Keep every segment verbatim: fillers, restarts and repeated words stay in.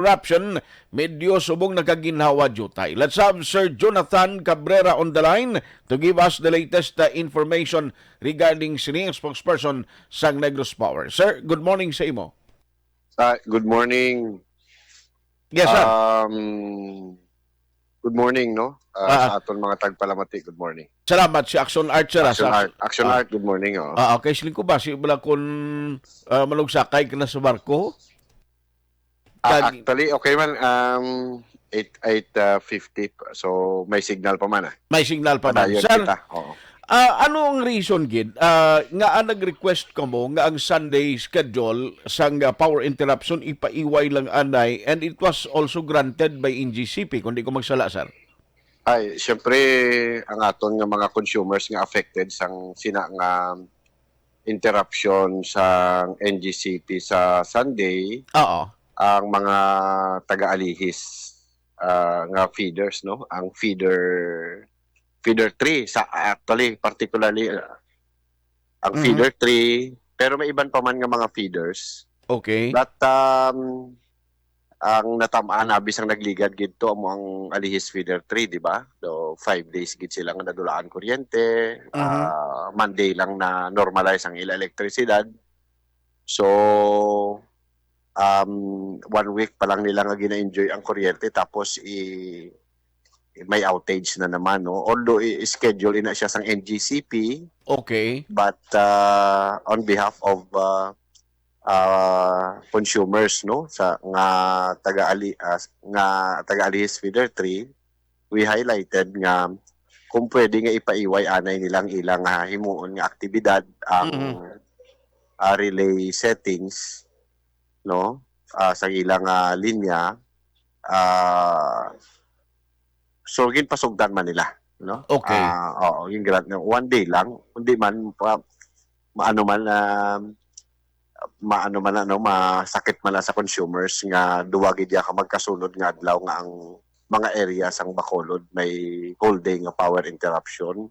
Corruption, medyo subong nakaginhawa diutay. Let's have Sir Jonathan Cabrera on the line to give us the latest, uh, information regarding sini, ang spokesperson sang Negros Power. Sir, good morning sa imo. Ah, good morning. Yes, sir. Um, good morning, no? Ah, Ah. Sa aton mga tagpalamati, good morning. Salamat si Action Art, sir, ah, Action sa Art, Action ah. Art, good morning. Oh. Ah, okay, siling ko ba si bala kung, ah, malugsakay ka na sa barko? Ah, Kag- actually, okay man, um, eight, eight fifty, so may signal pa man, ah. May signal pa man. Padayon Sir, kita. Oo. ah, ano ang reason gid, ah, nga ang nag-request kamo nga ang Sunday schedule sang, ah, power interruption ipaiway lang anay, and it was also granted by N G C P, kung di ko magsala, sir? Ay, syempre, ang aton nga mga consumers nga affected sang sina nga interruption sa N G C P sa Sunday, Oo. ang mga taga-alihis, ah, nga feeders, no? Ang feeder, feeder three, sa, actually, particularly, ah, ang Mhm. feeder three, pero may iban pa man nga mga feeders. Okay. But, um, ang natam-an, abi sang nagligad gid to, amo ang Alihis Feeder three, di ba? Do, five days gid sila nga nadulaan kuryente. Mhm. Ah, Monday lang na normalize ang ila elektrisidad. So, um, one week pa lang nila nga gina-enjoy ang kuryente, tapos i-, may outage na naman, no? Although i-schedule ina siya sang N G C P, Okay. but, uh, on behalf of, uh, uh, consumers, no, sa, nga taga-ali-, uh, nga taga-Alihis Feeder three, we highlighted nga kung pwede nga ipaiway anay nilang ilang, ah, himuon nga aktibidad ang, Mhm. ah, relay settings, no, ah, sa ilang, ah, linya, ah, so ginpasugdan man nila, no? Okay. Ah, oo, yung grant na one day lang, hindi man pa, maano man, ah, maano man, ano, masakit man lang sa consumers nga duwa gid ya ka magkasunod nga adlaw nga ang mga area sang Bacolod may whole day nga power interruption.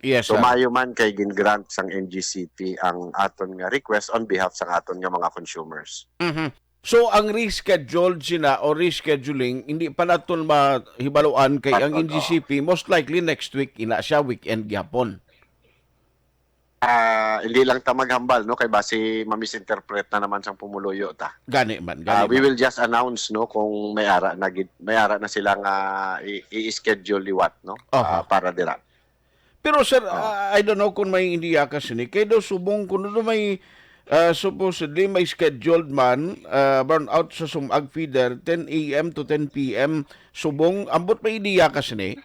Yes, So sir. Maayo man kay gin-grant sang N G C P ang aton nga request on behalf sang aton nga mga consumers. Mhm. So, ang rescheduled sina o rescheduling, hindi pa naton mahibaluan kay ang Patod, N G C P, most likely next week, ina siya, weekend gyapon. Ah, hindi lang ta maghambal, no, kay basi ma-misinterpret na naman sang pumuluyo ta. Gani man, Ah, gani we man. will just announce, no, kung may ara na gid, may ara na sila nga i- i-schedule liwat, no, Aha. ah, para dira. Pero sir, Oh. ah, I don't know kung may indiya ka sini. Kay daw subong kuno daw may, ah, supposedly may scheduled man, ah, brownout sa Sumag feeder, ten A M to ten P M. Subong, ambot may indiya ka sini?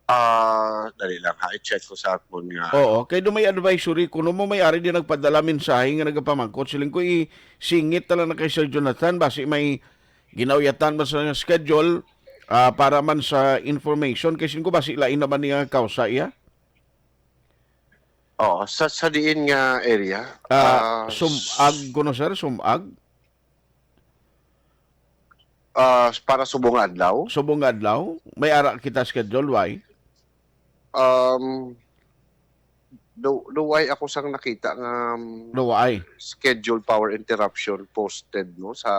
Ah, dali lang ha, i-check ko sa aton nga. Oo, kay do may advisory kuno mo may ari din nagpadala mensahe nga nagapamangkot. Siling ko isingit na lang na kay Sir Jonathan basi may ginauyatan man sa schedule, ah, para man sa information kay siling ko basi lain naman niya kausa iya. Oo, sa, sa diin nga area? Ah, Ah, Sumag kuno sir, Sumag. Ah, para subong nga adlaw? Subong nga adlaw, may ara kita schedule, why? Um, do, do why ako sang nakita nga, um, Do why? Scheduled power interruption posted, no, sa,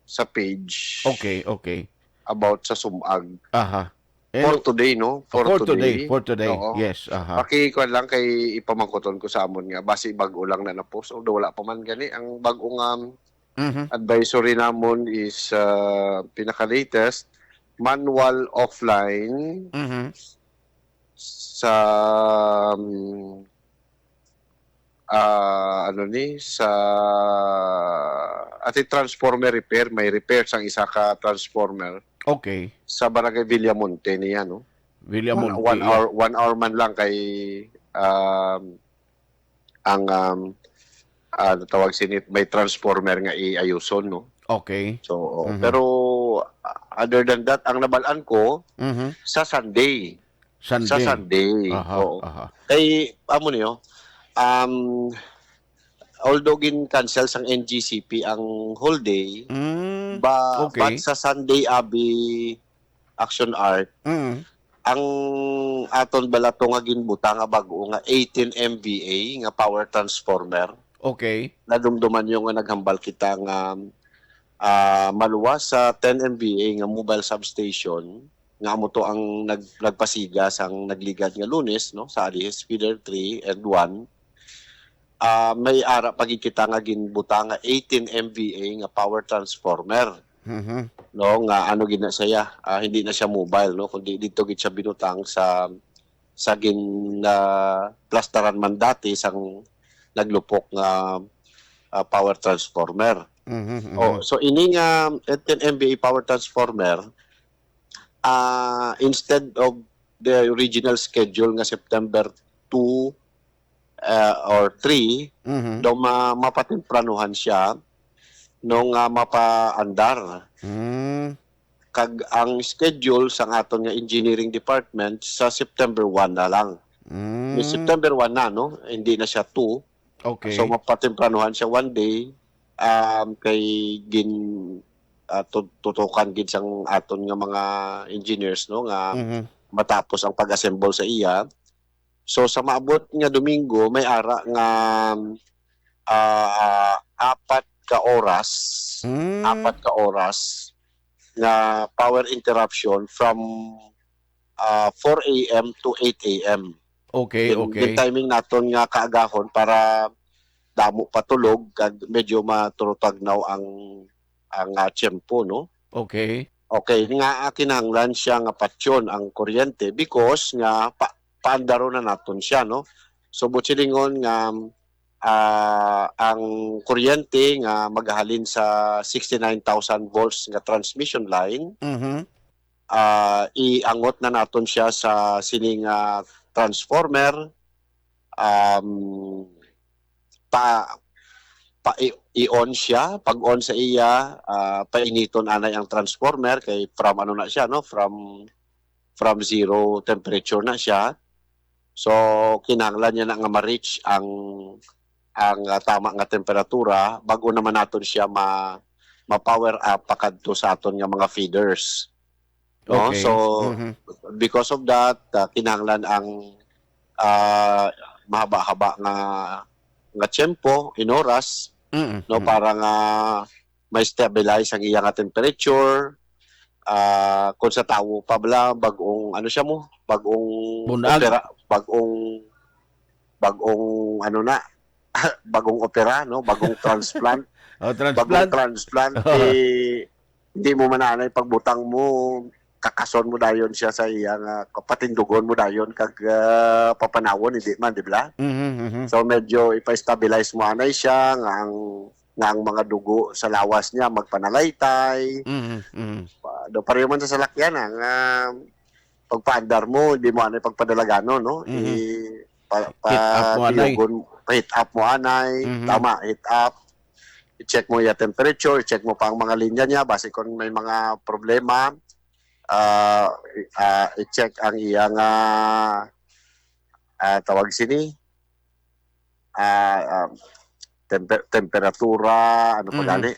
sa page Okay, okay. About sa Sumag. Aha. For today, no? For, For today, today. for today. Oo. Yes, aha. Paki-, kuwan lang kay ipamangkuton ko sa amon nga basi bag-o lang na na-post, although wala pa man gani ang bag-o nga, um, Mhm. Advisory namon is, uh, pinaka-latest, manual offline Mhm. sa, um, ah, ano ni, sa, ati transformer repair, may repair sang isa ka transformer Okay. sa Barangay Villamonte niya, no? Villamonte, One, one yeah. hour, one hour man lang kay, um, ang, um, ah, tawag sini, may transformer nga iayuson, no? Okay. So, oo. Mhm. Pero, uh, other than that, ang nabalaan ko, Mhm. sa Sunday. Sunday. Sa Sunday. Aha, Oo. Aha. Kay, amo niyo, um, although gin-cancel sang N G C P ang whole day, Mm, ba, okay. But sa Sunday, abi, Action Art, Mm. ang aton bala to nga ginbutang nga bag-o nga eighteen M V A nga power transformer. Okay. Nadumduman nyo nga naghambal kita nga ah, maluwas sa ten M V A nga mobile substation nga amo to ang nag, nagpasiga sang nagligad nga Lunes, no, sa Alihis Feeder three and one. Ah, may ara pa gid kita nga ginbutang nga eighteen M V A nga power transformer, Mhm. no, nga ano gid na siya, ah, hindi na siya mobile, no, kundi dito gid siya binutang sa sa gin ah, plastaran man dati sang naglupok nga ah, power transformer. Mhm. Oh, Mhm. so ini nga ten M V A power transformer, ah, instead of the original schedule nga September two ah, or three, Mhm. daw ma mapatempranuhan siya, no, nga mapaandar. Mm. Kag ang schedule sang aton nga engineering department sa September one na lang. Ni Mm. September one na, no? Hindi na siya two. Okay. So mapatempranuhan siya one day, um, kay gin ah, tu- tutukan gid sang aton nga mga engineers, no, nga Mhm. matapos ang pag-assemble sa iya. So sa maabot nga Domingo may ara nga ah, apat ka oras, Mm. apat ka oras nga power interruption from ah, four A M to eight A M. Okay, Gin, okay. gin-timing naton nga kaagahon para damo patulog kag medyo maturutagnaw ang ang ah, tiyempo, no? Okay. Okay, nga ah, kinahanglan siya nga patyon ang kuryente because nga pa, paandaro na naton siya, no? So buot silingon nga ah, ang kuryente nga magahalin sa sixty-nine thousand volts nga transmission line, Mhm. ah, iangot na naton siya sa sining ah, transformer, um, pa pa i- i-on siya. Pag-on sa iya, ah, painiton anay ang transformer kay from ano na siya, no, from from zero temperature na siya. So kinahanglan niya na nga ma-reach ang ang ah, tama nga temperatura bago naman naton siya ma ma-power up pakadto sa aton nga mga feeders, no? Okay. So Mhm. because of that, ah, kinahanglan ang ah, mahaba-haba nga nga tiyempo in oras, Mm. no, Mm. para nga may stabilize ang iya nga temperature. Ah, kung sa tawo pa bala, bag-ong ano siya mo, bag-ong Bunag. opera, bag-ong bag-ong ano na, bag-ong opera, no, bag-ong transplant, Oh, bag-ong transplant. Transplant, eh, hindi mo man anay pagbutang mo, kakason mo dayon siya sa iya nga, patindugon mo dayon kag ah, papanawon, hindi man, di ba? Mhm, mhm. So medyo ipa-stabilize mo anay siya nga ang nga ang mga dugo sa lawas niya magpanalaytay. Mhm, mhm. Ah, do pareho man sa salakyan, ah, nga pagpaandar mo, hindi mo anay pagpadalagano, no? Mhm. I pa, Heat up mo anay. Patiyugon, heat up mo anay, Mhm. Tama, heat up. I-check mo yung temperature, i-check mo pa ang mga linya niya, basi kung may mga problema, ah, ah, i-check ang iyang ah, ah, tawag sini, ah, ah, temper- temperatura, ano pa Mhm. gani.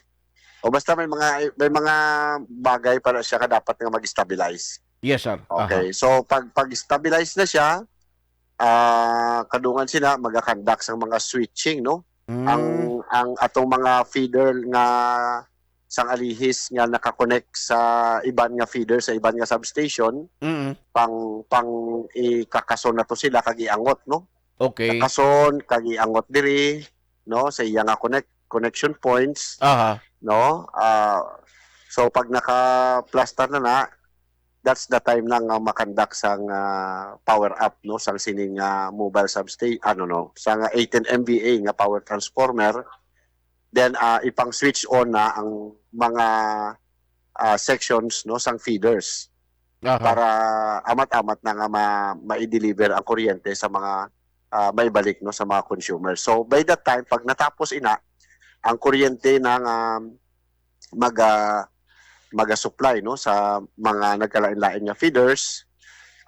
O basta may mga may mga bagay para siya ka dapat nga mag-stabilize. Yes, sir. Aha. Okay. So pag pag-stabilize na siya, ah kadungan sila magakandak sang mga switching, no? Ang Mm. ang atong mga feeder nga sang alihis nga naka-connect sa iban nga feeder sa iban nga substation, Mm. pang pang ikakason na to sila kag iangot, no? Okay. Kakason kag iangot diri, no, sa iya nga connect connection points, Aha. no? Ah, so pag naka-plaster na na, that's the time na nga makandak sang ah, power up, no, sang sining ah, mobile substation, ano, no, sa nga eighteen M V A nga power transformer, then ah, ipang switch on na ang mga ah, sections, no, sang feeders Aha. para amat-amat na nga ma- mai-deliver ang kuryente sa mga ah, maibalik, no, sa mga consumers. So by that time, pag natapos ina, ang kuryente na nga maga maga-supply, no, sa mga nagkalain-lain nga feeders,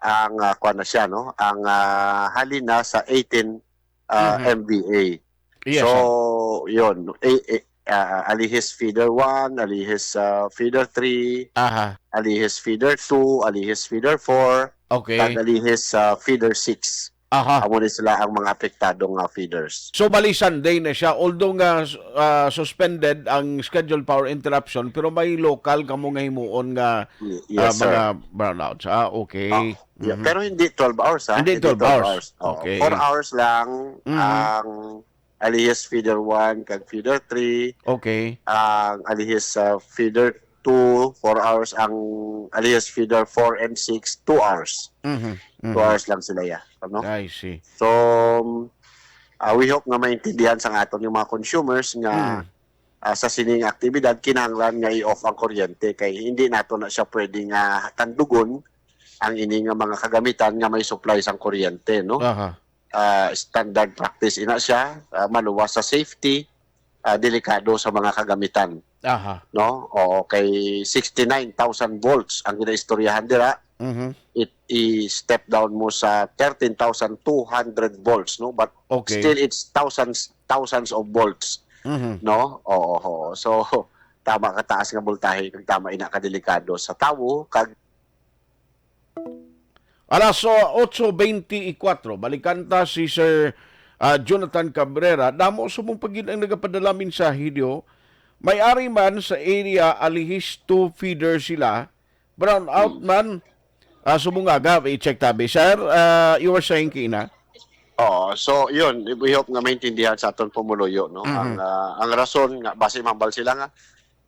ang ah, kuwan na siya, no, ang ah, halin na sa eighteen ah, Mhm. M V A. Yes, So sir. Yun, eh, eh, ah, alihis feeder one, alihis ah, feeder three, Aha. alihis feeder two, alihis feeder four, kag Okay. alihis ah, feeder six. Aha. Amo ni sila ang mga apektado nga feeders. So, bali Sunday na siya. Although nga, ah, suspended ang scheduled power interruption, pero may local kamo nga himuon nga, Y-, ah, yes, sir. mga brownouts. Ah, okay. Oh, yeah, Mhm. pero hindi twelve hours, ha? Hindi Hindi twelve twelve hours. hours. Oo. Okay. Four hours lang Mhm. ang Alihis Feeder one kag Feeder three. Okay. Ang Alihis, ah, Feeder two, four hours. Ang Alihis Feeder four and six, two hours. Mhm. Two Mhm. hours lang sila, ya. Ano? I see. So, ah, we hope nga maintindihan sa aton yung mga consumers nga, Mm. ah, sa sining aktibidad, kinahanglan nga i-off ang kuryente kay hindi nato na siya pwede nga tandugon ang ini nga mga kagamitan nga may supply sang kuryente, no? Aha. Ah, standard practice ina siya, ah, maluwas sa safety, ah, delikado sa mga kagamitan, Aha. no? Oo, kay sixty-nine thousand volts ang ginaistoryahan dira. Mhm. It i-step down mo sa thirteen thousand two hundred volts, no? But Okay. still, it's thousands, thousands of volts, Mhm. no? Oo, oo. So, tama ka taas nga voltahe, kag tama ina ka delikado sa tawo, kag Alas otso beintikwatro, balikan ta si Sir, ah, Jonathan Cabrera. Damo subong pa gid ang nagapadala mensahe, Dio. May ari man sa area, Alihis two feeder sila. Brown out Hmm. man. Ah, subong aga, i-check tabi. Sir, ah, you were saying, Kina? Oo, so yun, we hope nga maintindihan sa aton pumuluyo, no? Mhm. Ang, ah, ang rason nga, basi mambal sila nga,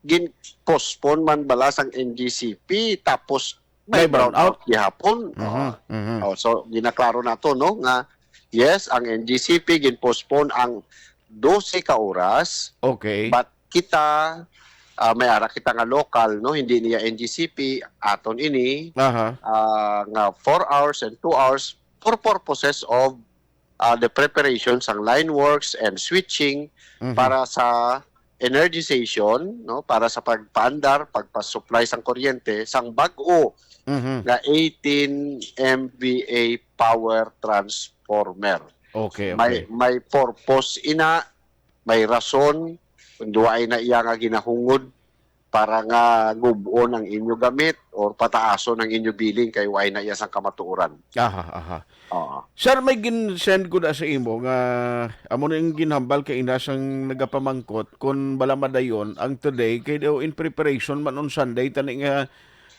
gin-postpone man bala sang N G C P, tapos may May brownout brownout. gihapon. Mhm, Oo. mhm. Oh, so, ginaklaro nato, no, nga, yes, ang N G C P gin-postpone ang dose ka oras, Okay. but kita, ah, may ara kita nga local, no, hindi niya N G C P, aton ini, Aha. ah, nga four hours and two hours for purposes of, ah, the preparation sang line works and switching Mhm. para sa energization, no, para sa pagpaandar, pagpasupply sang kuryente sang bag-o Mhm. nga eighteen M V A power transformer. Okay, May, okay. may purpose ina, may rason, kung duwa na iya nga ginahungod para nga gub-on ang inyo gamit or pataason ang inyo billing kay way na iya sang kamatuoran. Aha, aha. Oo. Sir, may gin-send ko na sa imo nga amo na yung ginhambal kay ina sang nagapamangkot kung bala madayon ang today kay daw in preparation man on Sunday tani nga,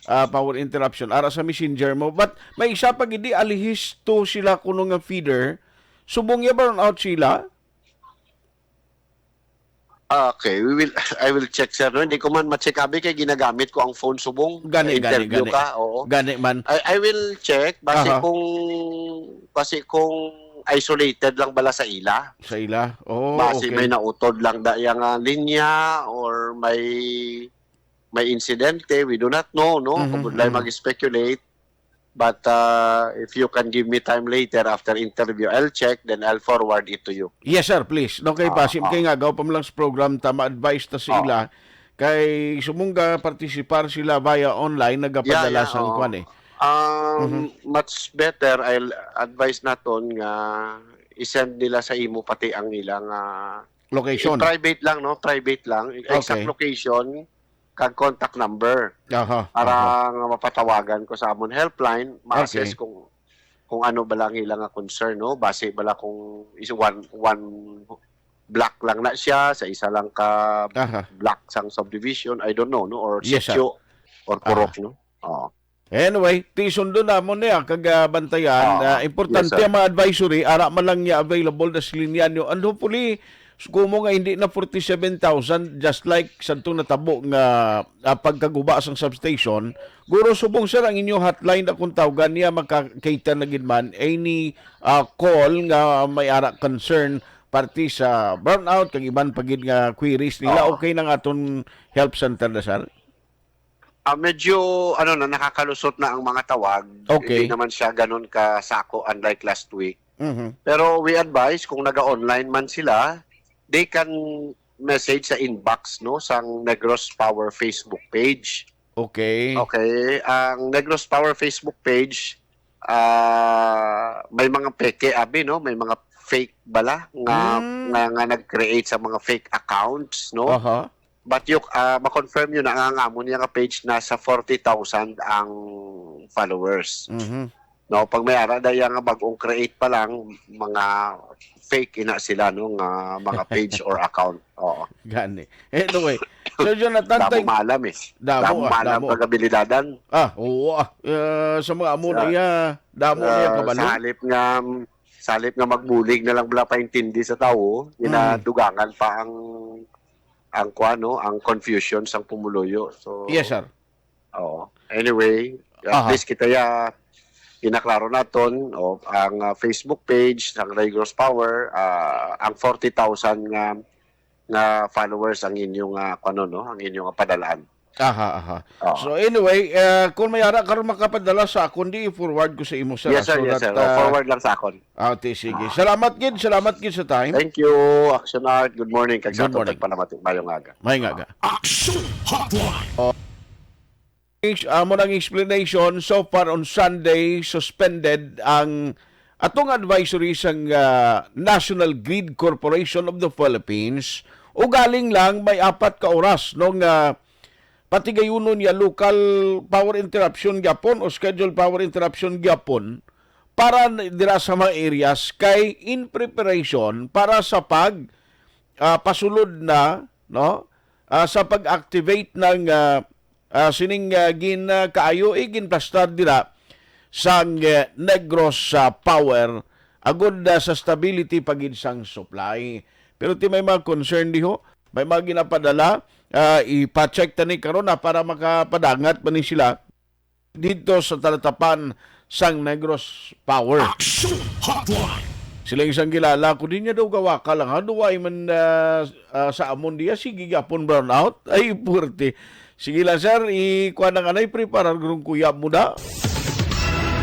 ah, power interruption ara sa messenger mo. But may isa pa gid, di, Alihis two sila kuno nga feeder. Subong ya brownout sila? Ah, okay, we will, I will check, sir, no? Hindi ko man ma-check, abi, kay ginagamit ko ang phone subong. Gani, gani, Interview gani. ka, oo. Gani man. I, I will check, basi Aha. kung, basi kung isolated lang bala sa ila. Sa ila? Oh, Basi okay. may nautod lang da yang, ah, linya or may, may insidente, we do not know, no? Mhm, Kung budlay mhm. mag-speculate. But, uh, if you can give me time later after interview, I'll check, then I'll forward it to you. Yes, sir, please. No, kay Ah, Pasim, ah. kay nga, gaw pa man lang sa program, ta ma-advise ta sa Ah. ila. Kay sumungga, participar sila via online, Yeah, nagapadala yeah, sang oo. kwan eh. Um, Mhm. much better, I'll advise naton nga i-send nila sa imo pati ang ilang, ah, Location. i-private lang, no? Private lang. Exact Okay. location, kag contact number Aha, para aha. nga mapatawagan ko sa amon helpline, ma-assess Okay. kung, kung ano bala ang ila nga concern, no? Base bala kung is one, one block lang na siya, sa isa lang ka Aha. block sang subdivision, I don't know, no? Or Yes, sir. sitio, or Aha. purok, no? Oo. Anyway, ti sundo namon niya, kag, ah, bantayan. Oo. Ah, importante Yes, sir. ang mga advisory, ara man lang niya available na sa linya nyo. And hopefully, s-, kumo nga hindi na forty-seven thousand, just like sa itong natabo nga, ah, pagkaguba sang substation, guro subong, sir, ang inyo hotline na kung tawgan niya, maka-cater na gid man, any, ah, call nga may ara concern, parte sa brownout, kag iban pa gid nga queries nila, Oo. okay na nga aton help center na, sir? Ah, medyo, ano na, nakakalusot na ang mga tawag. Okay. Hindi naman siya ganun kasako, unlike last week. Mhm. Pero we advise, kung naga-online man sila, they can message sa inbox, no, sang Negros Power Facebook page. Okay. Okay, ang Negros Power Facebook page, ah, may mga peke, abi, no? May mga fake bala nga, Mm. nga, nga nag-create sa mga fake accounts, no? Aha. But you, ah, ma-confirm yun na ang amo niya nga page, nasa forty thousand ang followers. Mhm. No, pag may ara da iya nga bag-ong create pa lang, mga fake ina sila, no, nga mga page or account. Oo. Gani. Anyway, Sir Jonathan, Damo thank- maalam eh. Damo, ah, Maalam damo. Pagkabilidadan. Ah, oo, ah. Uh, sa mga amo na Sa- iya, damo na iya Ah, kabalo. Sa halip nga sa halip nga magbulig na lang wala paintindi sa tawo, Mm. ginadugangan pa ang ang kuano, ang confusion sang pumuluyo. So, Yes, sir. Oo. Anyway, at Aha. least kita ya ginaklaro naton o ang ah, Facebook page sang Negros Power, ah, ang forty thousand nga nga followers ang inyong ah, kuno, no, ang inyong padalaan. Aha, aha. Oo. So anyway, uh, kung may ara karon makapadala sa akon, di forward ko sa imo, sir. Yes, sir. So Yes, that, sir. Oh, uh, forward lang sa akon. Ah, ti, sige. Salamat gid, salamat gid sa time. Thank you, Action Art. Good morning. Kag sa Good atong morning. Pagpalamating mayong aga. May nga ga. Action Hotline. Ex- Amo nang explanation. So far on Sunday, suspended ang atong advisory sang ah, National Grid Corporation of the Philippines. Ugaling lang may apat ka oras no nga patigayunon niya local power interruption gyapon o scheduled power interruption gyapon para n- dira sa mga areas kay in preparation para sa pag ah, pasulod na, no, ah, sa pag-activate ng ah, ah, sining ah, gin ah, kaayo eh, ginplastar dira sang eh, Negros ah, Power agud ah, sa stability pagid sang supply. Pero ti may mga concern diho, may mga ginapadala, ah, ipa-check ta ni karon na para makapadangat man ni sila dito sa talatapan sang Negros Power. Action Hotline. Sila isang kilala ko, di niya daw gawaka lang ha, duway man ah, ah, sa amon diya, sige gyapon brownout. Ay, puwerte. Sige lang sir, ikuha na nga na, ipreparar gurong kuya mo na.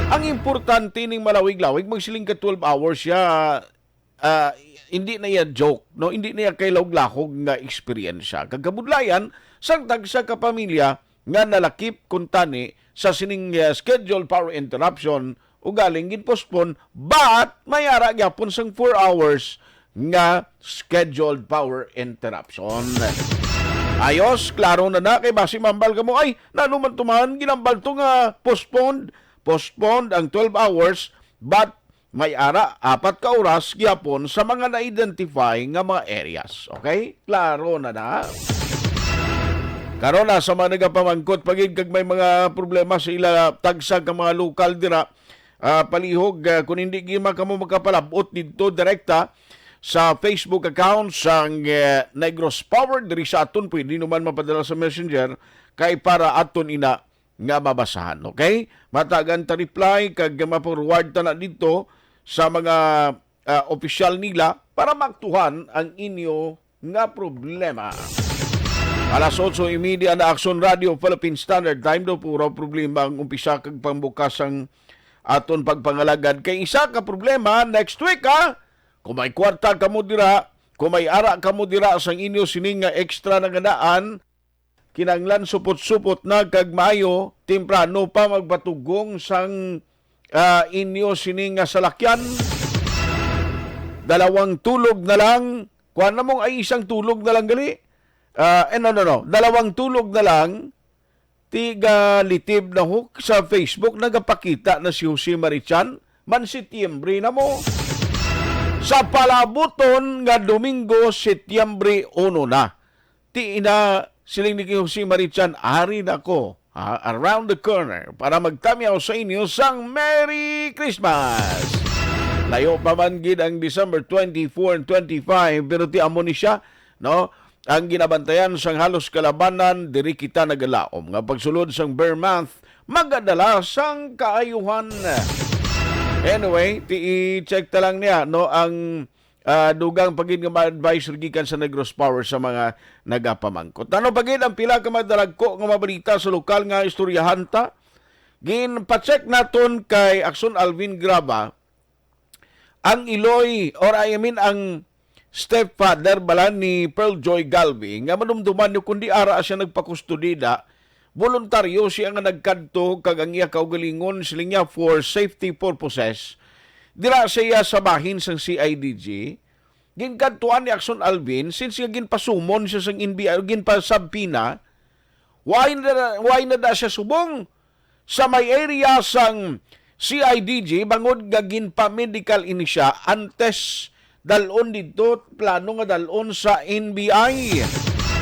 Ang importante ning malawig-lawig, magsiling ka twelve hours siya, ah, hindi na iya joke, no? Hindi na iya kay lahog-lahog nga eksperyensya. Kag kabudlayan, sang tagsa ka pamilya nga nalakip kuntani sa sining ah, scheduled power interruption, ugaling gin-postpone, but may ara gyapon sang four hours nga scheduled power interruption. Ayos, klaro na na kay basi mambal ka mo, ay, nano man tuman, ginambal to nga postponed, postponed ang twelve hours, but may ara apat ka oras gyapon sa mga na-identify nga mga areas. Okay? Klaro na na. Karon na sa mga nagapamangkot pagid kag may mga problema sa ila tagsa ka mga lokal dira, ah, palihog, ah, kung hindi gima kamo makapalabot didto direkta sa Facebook account sang eh, Negros Power diri sa aton, pwede naman mapadala sa Messenger kay para aton ina nga mabasahan, okay? Matagan ta reply kag ma-forward ta na didto sa mga ah, opisyal nila para maaktuhan ang inyo nga problema. Alas otso y media na Aksyon Radio Philippine Standard Time do puro problema ang umpisa kag pangbukas ang aton pagpangalagad kay isa ka problema next week ha. Kung may kwarta kamo dira, kung may ara kamo dira sang inyo sining nga extra na ganaan, kinahanglan supot-supot na kag maayo, temprano pa magpatugong sang ah, inyo sini nga salakyan. Dalawang tulog na lang. Kuan na mong ay isang tulog na lang gali. Ah, eh, no, no, no. Dalawang tulog na lang. Tiga litib na ho sa Facebook nagapakita na si Jose Marichan. Man Setyembre na mo. Sa palabuton nga Domingo, Setyembre uno na. Ti ina, siling ni Jose Marichan, ari na ko, ha, around the corner para magtamyaw sa inyo sang Merry Christmas. Layo pa man gid ang December twenty-four and twenty-five, pero ti amo ni siya, no? Ang ginabantayan sang halos kalabanan, diri kita nagalaom nga pagsulod sang Ber Month, magadala sang kaayuhan. Anyway, ti i-check ta lang niya, no, ang ah, dugang pa gid nga mga advisory gikan sa Negros Power sa mga nagapamangkot. Ano pa gid ang pila ka madalagko nga mabalita sa lokal nga istoryahan ta? Ginpa-check naton kay Akson Alvin Graba ang iloy, or I mean ang stepfather bala ni Pearl Joy Galvin, nga madumduman niyo kundi ara siya nagpakustodida, voluntaryo siya nga nagkadto kag ang iya kaugalingon siling niya for safety purposes. Dira siya sa bahin sang C I D G, ginkadtuan ni Akson Alvin since nga ginpasumon siya sang N B I, ginpasabpina. Why na, why na da siya subong? Sa may area sang C I D G bangod nga ginpa-medical ini siya antes dalon dito, plano nga dalon sa N B I.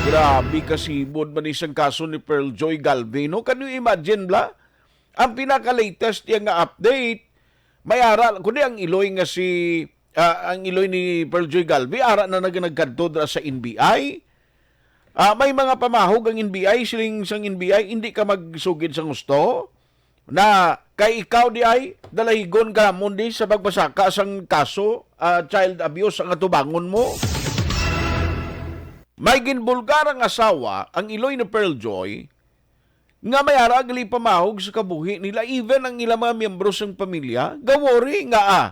Grabe, kasibod man ni sang kaso ni Pearl Joy Galvin, no? Can you imagine, bla? Ang pinaka-latest niya nga update, may ara, kundi ang iloy nga si, ah, ang iloy ni Pearl Joy Galvin, ara na nag-, nagkadto dira sa N B I. Ah, may mga pamahog ang N B I, siling sang N B I, hindi ka magsugid sang husto. Na kay ikaw di ay dalahigon ka namon di sa pagpasaka sang kaso, ah, child abuse ang atubangon mo. May ginbulgar ang asawa, ang iloy ni Pearl Joy, nga may ara gali pamahog sa kabuhi nila, even ang ilang mga miyembro sang pamilya, gawori nga, ah,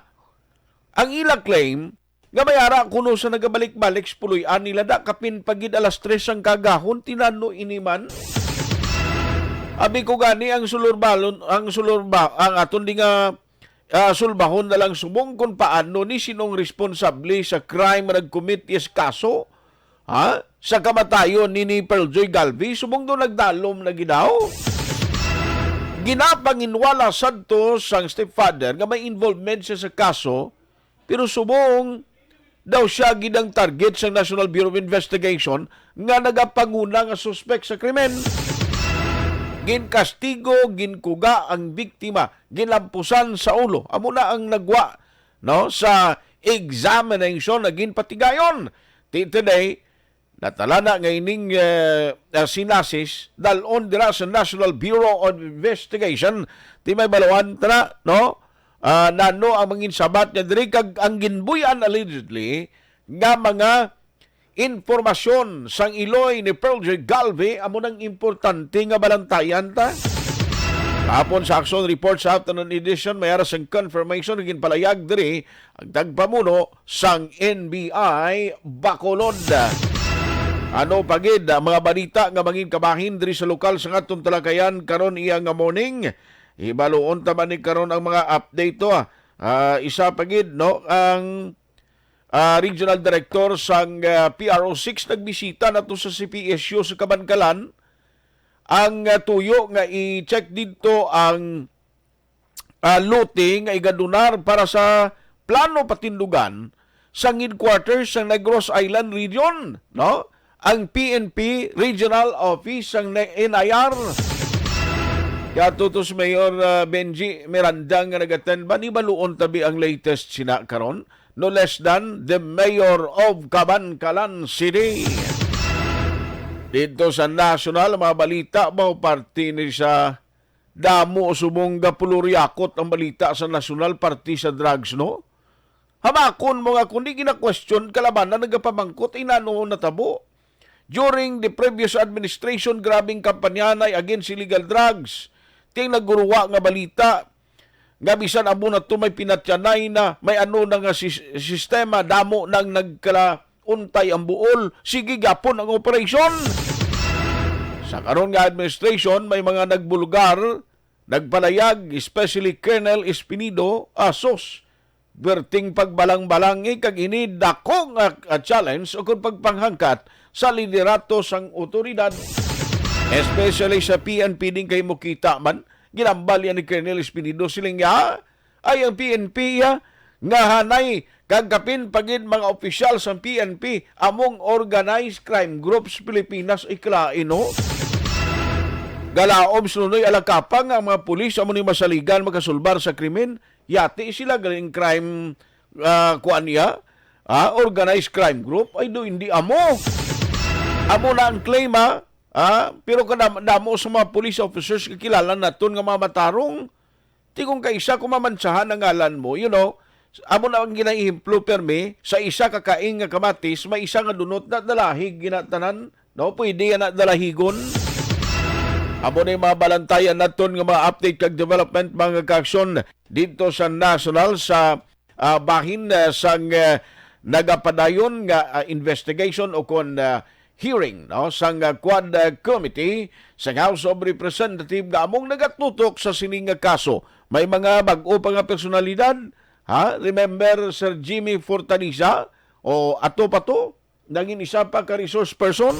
ang ila claim nga may ara kuno sa nagabalik-balik sa puloy-an nila, da kapin pa gid alas tres sang kagahon, tinano ini man. Abi ko gani ang sulurbalon, ang sulurba, ang aton di nga, ah, sulbahon na lang subong kung paano ni sinong responsable sa crime nga nag-commit yes kaso, ha? Sa kamatayon ni, ni Pearl Joy Galvin, subong do nagdalom na gid daw. Ginapanginwala sadto sang stepfather nga may involvement siya sa kaso, pero subong daw siya gid ang target sang National Bureau of Investigation nga nagapanguna nga suspek sa krimen. Ginkastigo, ginkuga ang biktima, ginlampusan sa ulo. Amo na ang nagwa, no, sa examination na ginpatigayon. Ti today, natalana nga ining, eh, ah, sinasis dalon dira sa National Bureau of Investigation. Ti may baluan tana, no? Ah, nano ang mangin sabat nga diri kag ang ginbuy-an allegedly nga mga impormasyon sang iloy ni Pearl Joy Galvin amo nang importante nga balantayan ta. Kahapon sa Action Report sa afternoon edition, may ara sang confirmation nga ginpalayag diri ang tagpamuno sang N B I Bacolod. Ano pa gid ang mga balita nga mangin kabahin diri sa lokal sa aton talakayan karon iya nga morning? Hibaluon ta man ni karon ang mga update to, ah. Ah, isa pa gid, no, ang, ah, regional director sang, ah, P R O six nagbisita nato sa C P S U sa Kabankalan. Ang, ah, tuyo nga i-check didto ang, ah, lote nga igadonar para sa plano patindugan sang headquarters sang Negros Island Region, no? Ang P N P Regional Office sang ne-, N I R. Kaya tutos Mayor, ah, Benji Miranda nga nag-attend ba, ni baluon tabi ang latest sina karon? No less than the mayor of Kabankalan City. Dito sa national, mga balita ba, parte ni sa damo subong gapuloryakot ang balita sa national, parte sa drugs, no? Hamakon mo nga kundi gina-question kalabanan nagapamangkot, inano natabo? During the previous administration, grabing kampanyanay against illegal drugs. Ting naguruwa nga balita nga bisan amo na to may pinatyanay na, may ano na nga sis-, sistema, damo nang nagkala-, untay ang buol, sige gyapon ang operasyon. Sa karon nga administration, may mga nagbulgar, nagpalayag, especially Colonel Espinido, asos, berting pagbalang-balangi kag ini dako nga, ah, challenge o kung pagpanghangkat sa liderato sang otoridad, especially sa P N P. Din kay mo kita man, ginambal yan ni Colonel Espinido, siling niya, ay ang P N P, ah, nga hanay kag kapin pa gid mga opisyal sang P N P among organized crime groups Pilipinas, iklain, no? Galaom sa Nunoy Alacapang ang mga pulis amo ni masaligan makasulbar sa krimen. Yati sila galing crime, ah, kuan niya, ah, organized crime group. Ay do, hindi amo. Amo na ang claim, ah. Ah, pero kadam-, damo sa mga police officers kakilala naton nga mga matarong. Ti kung kaisa ko mamantsahan ang ngalan mo, you know, amo na ang ginaehemplo permi sa isa ka kaing nga kamatis, may isa nga dunot na dalahig ginatanan, no? Pwede yan na dalahigon. Amo na yung mga balantayan naton nga mga update kag development, mga kaaksyon, dito sa national, sa, ah, bahin, ah, sang, ah, nagapadayon nga, ah, investigation o kon, ah, hearing, no, sang, ah, Quad, ah, Committee sang House of Representatives nga among nagatutok sa sini nga kaso. May mga bag-o pa nga personalidad, ha? Remember Sir Jimmy Fortaleza, o ato pa to, naging isa pa ka resource person.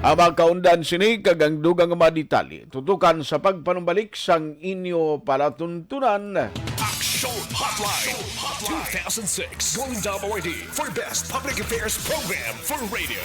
Ang mga kaundan sini kag ang dugang nga mga detalye tutukan sa pagpanumbalik sang inyo palatuntunan. Action Hotline two thousand six. Going W R D for Best Public Affairs Program for Radio.